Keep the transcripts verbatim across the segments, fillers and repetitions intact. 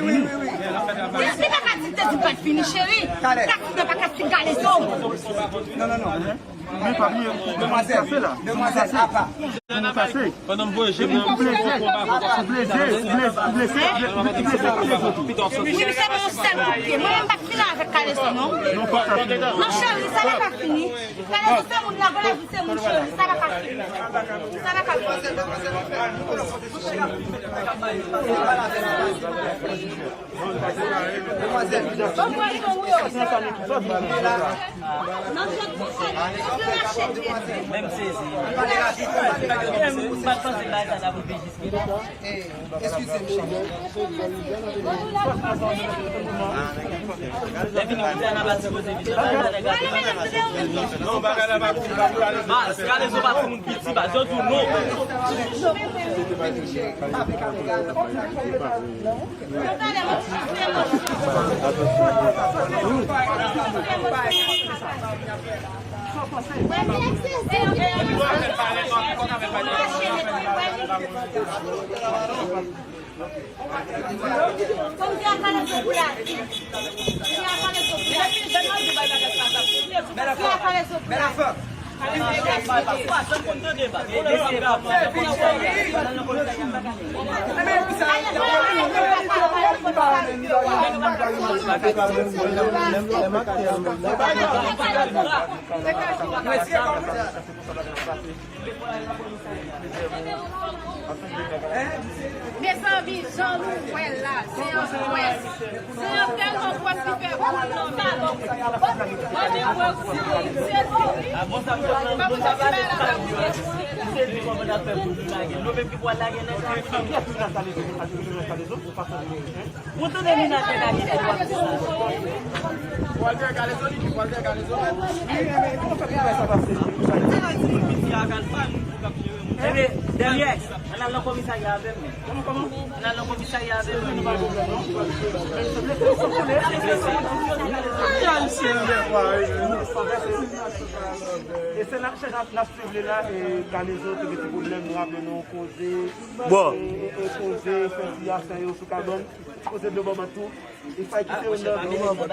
vini. Li pa ka di te di pa t fini, cheri. Ka di te pa ka fin kale zo. Non, non, non. Men pa bliye, nou kase la. Nou kase. Nou kase. Pandan m voye je m nan, ou blese, ou blese, ou blese, ou blese, ou blese, ou blese. Wi, misye gen yon sèl kout pye. Mwen menm pa fini avèk kaleson, non. Non, pa sa fini. Non, cheri, sa pa ka fini. Kaleson se moun, la, vòlè se moun, cheri. Sa pa ka fini. Sa pa ka fini. Menm sezi. M pa t panse bagay sa ta pou vin jiske la. Lè vini kounye a n ap ap sipoze vin nan bagay sa, gade. Non, bagay la pa pou, pa pou kale. Baz, kalezo pa timoun piti, baz, yo di w non. Mezanmi, jan nou wè l la, se yon pwès. Se yon tèlman pwès ki fè boul nan men. Mande mwen si se li. Ou tande moun nan te gade tèt w ap di sa. Walter Galezo, li di Walter Galezo. Li renmen, kòman fè pou fè sa pase? Ti nan ti moun piti a, Kalfa, nou pou k ap jere moun. Ebyen, dènye, ann al nan komisarya avè m. Ann al nan komisarya avè m. E se n ap chèche, n ap swiv li la, e Kalezo te gen ti pwoblèm, nou raple nou koze, bon, e, e, e koze, fè ti aksyon yo sou kabann, koze dlo bòbòt tou. Li fay kite yo nan dlo bòbòt.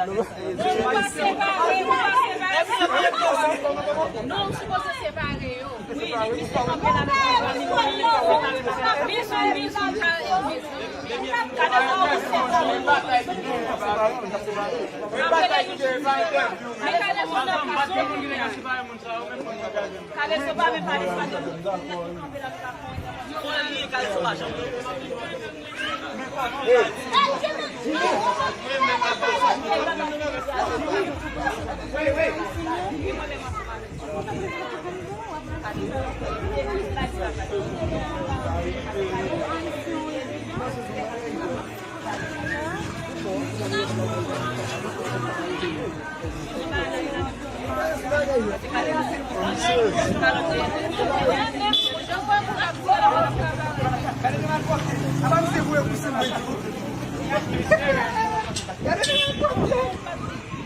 Non, ou sipoze separe yo. Wi, li di se kanpe la nan mezon, li separe yo, mezon. Kalezo, ou separe yo. Kalezo pa menm pale sa de moun ki kanpe la.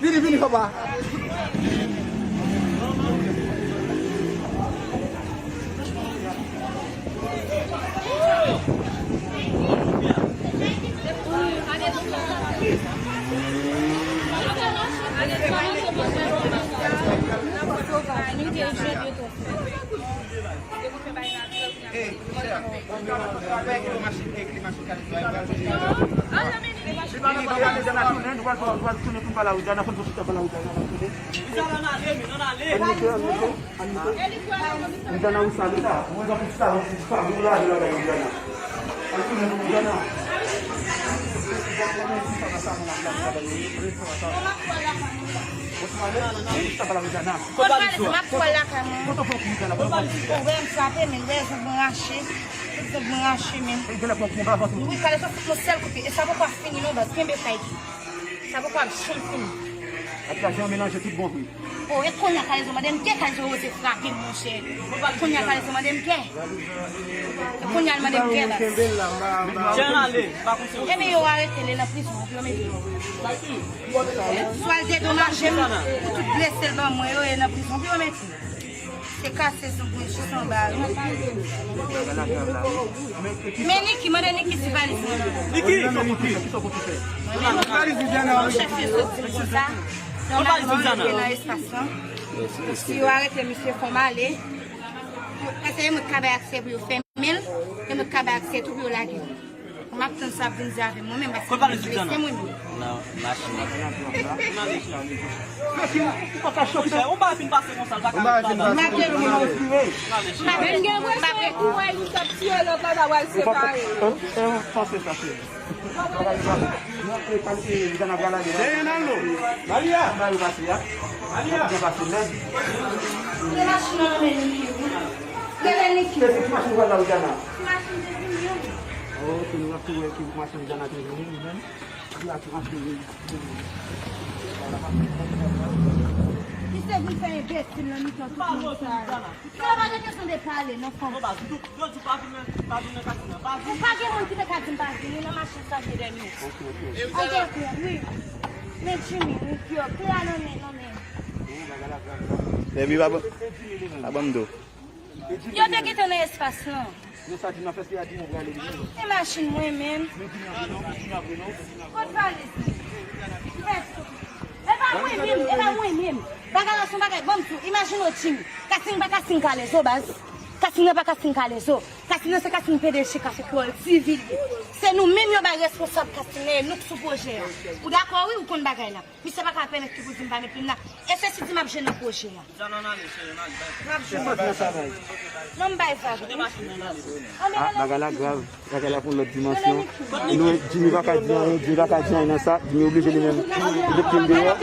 Vini, vini, papa. Li pa nan Louisiana tounen, nou pral, nou pral tounen pou n pale a Louisiana, fò n pwofite pale a Louisiana, n ap tounen. Ann moute, ann moute, ann moute. Louisiana ou sale la, ou wè jan pou sale, pou sale, ou lage lage Louisiana. Ann tounen nan Louisiana. Kot Valiz ou a? Kot Valiz ou a? Ou wè m frape, men, ou wè zong mwen rache. Zong mwen rache, men. Wi, Kalezo fout mwen sèl kout pye. E sa poko ap fini non, baz. Kenbe sa eti. Sa poko ap janm fini. Ak sa, jan melanje tout bon vre. O, e kounye a Kalezo mande m kè, Kalezo oze frape m, monchè. Kounye a Kalezo mande m kè. E kounye a l mande m kè, baz. Jan ale, pa konn si. Ebyen, yo arete l, e nan prizon, yo mete l. Swa l dedomaje m pou tout blese l ban mwen yo, e nan prizon pou yo mete l. Se kase zong mwen jis anba a, wi. Men Niki, mande Niki si valiz mwen la. Niki! Mwen menm, mwen chèche soti konsa. Nòmalman, mwen te nan espas lan. Si yo arete misye, fò m ale. Paske e mwen k ka bay aksè pou yo fèmen l, e mwen k ka bay aksè tou pou yo lage l. M ap tann sa ap vin di avè mwen menm, paske mwen blese mwen menm. Nan machin nan. Monchè, yon bagay fin pase konsa, l pa ka ret la. M ap gen lou mwen. Men gen presyon pou wè youn t ap tiye lòt la, ta pral separe yo. Panse sa, cheri. Malia! Malia! Malia! Rele machin nan men Niki, wi. Rele Niki. Se ki machin pral la, Louisiana? Ti machin te vini an. Oh, ok, nou ap tou wè ki machin Louisiana te vini, li menm. Li ap tou rantre, wi. Misye vin fè enbesil nan mitan tout moun sa yo. Se pa de kesyon de pale, non, fanm. Yo di pa vin nan, pa vin nan kasin nan, pa vin. Ou pa gen moun ki te ka di m pa vini nan machin sa te dènye. Ok, ok. An gen kè, wi. Men Jimmy, wi, pyo, kle a nan men, nan men. Baby, pa ban, pa ban m do. Yo te gentan nan espas lan. Yo sa di nan fèste a di nou prale li menm. E machin mwen menm. Men di nou apre non, men di nou apre non. Kot valiz mwen? Mèsi. E pa mwen menm, e pa mwen menm. Bagay la se yon bagay, ban m di w, imajine w Jimmy. Kasin pa Kasin Kalezo, baz. Kasin nan pa Kasin Kalezo. Kasin nan se Kasin P D G Kafe Kreyòl, Divilye. Se nou menm yo bay responsab Kasin nan, e nou k sou pwojè a. Ou dakò, wi, ou konn bagay la. Misye pa ka pèmèt li pou di m pa met plim la. E se si di m ap jwe nan pwojè a. Jan ann ale, cheri, ann ale, bay. M ap jwe. Non, m bay vag. Ann ale. Ah, bagay la grav. Bagay la pran lòt dimansyon. Nou, Jimmy pa ka di anyen, Jimmy pa ka di anyen nan sa. Jimmy oblije li menm. Li met plim deyò.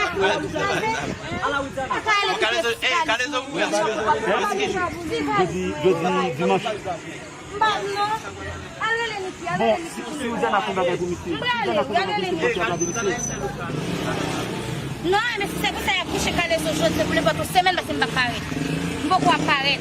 Jodi, jodi dimanch. M pa, non. Al rele Niki, al rele Niki pou nou. Bon, si, si Louisiana fè bagay pou misye, si Louisiana fè bagay pou misye, fòk yo ap gade misye. Non, men si se pou sa, y ap kouche Kalezo jodi, se pou nenpòt yon semèn, paske m p ap parèt. M poko ap parèt.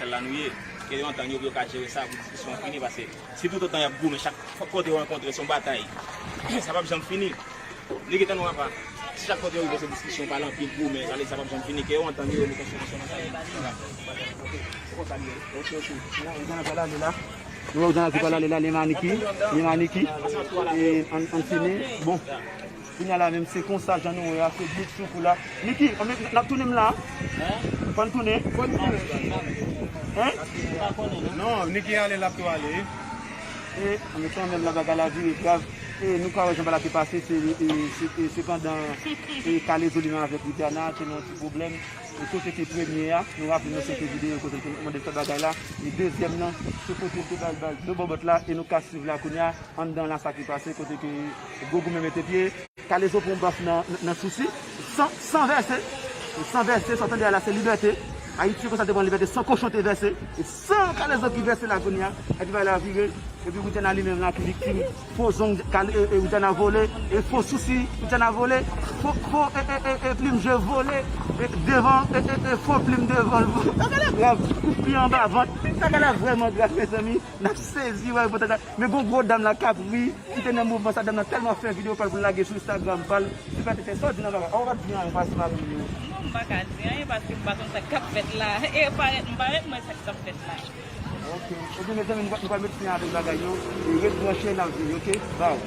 sèl la nou ye. Ke yo antann yo pou yo ka jere sa, pou diskisyon an fini, paske si toutotan y ap goumen, chak kote yo rankontre, se yon batay, sa p ap janm fini. Niki, tann w apa. Si chak kote yo rive se diskisyon, pale anpil goumen, sa vle di sa p ap janm fini, ke yo antann yo, yo met yon solisyon nan sa yo. Se konsa li ye. Ok, ok. Ou jan ap pale la. Nou wè ou jan ap pale la, li maniki, li maniki. E, ann, ann fini. Bon. Kounye a la menm, se konsa jan nou wè a, se bit sou kou la. Niki, ann, n ap tounen m la. Fò n tounen. Hein? Non, Niki ale, l ap tou ale. E, ann, kanmenm la, bagay la vire grav. E, nou ka wè jan bagay la te pase, se, e, se, e, se pandan, e, Kalezo li menm avèk Widiana te nan yon ti pwoblèm. E kote ke premye a, nou raple nou se te videyo kote l te mande fè bagay la. E dezyèm nan, se kote l te bay bal de bòbòt la, e nou ka swiv la kounye a, anndan la sa ki pase, kote ke gwo goumen mete pye. Kalezo pran baf nan, nan, nan Sousi, san, san vèse. San vèse, sa w tande a la, se libète. Ayiti, konsa te pran libète, san kochon te vèse. E san Kalezo ki vèse la kounye a, epi bagay la vire. Epi Widiana li menm la ki viktim. Fo zong, kal-, e, e, Widiana vole. E fo sousi, Widiana vole. Fo, fo, e, e, e, e, plim je vole. E, devan, e, e, e, fo plim devan l vole. Bagay la grav. Kout pye anba vant. Bagay la vrèman grav, mezanmi. N ap sezi, wè, potan. Men gon gwo dam la k ap ri. Ki te nan mouvman sa, dam nan tèlman fè videyo pa l pou l lage sou Instagram pa l. Li pa te fè sa w di nan bagay. Ou pa t di anyen, ou pa di anyen. Non, m pa ka di anyen paske m pa konn sa k ap fèt la. E parèt, m parèt mwen sa k ap fèt la. Ok. Ebyen, mezanmi, nou pral met fen avèk bagay yo. E ret branche, n ap vini, ok? Bye.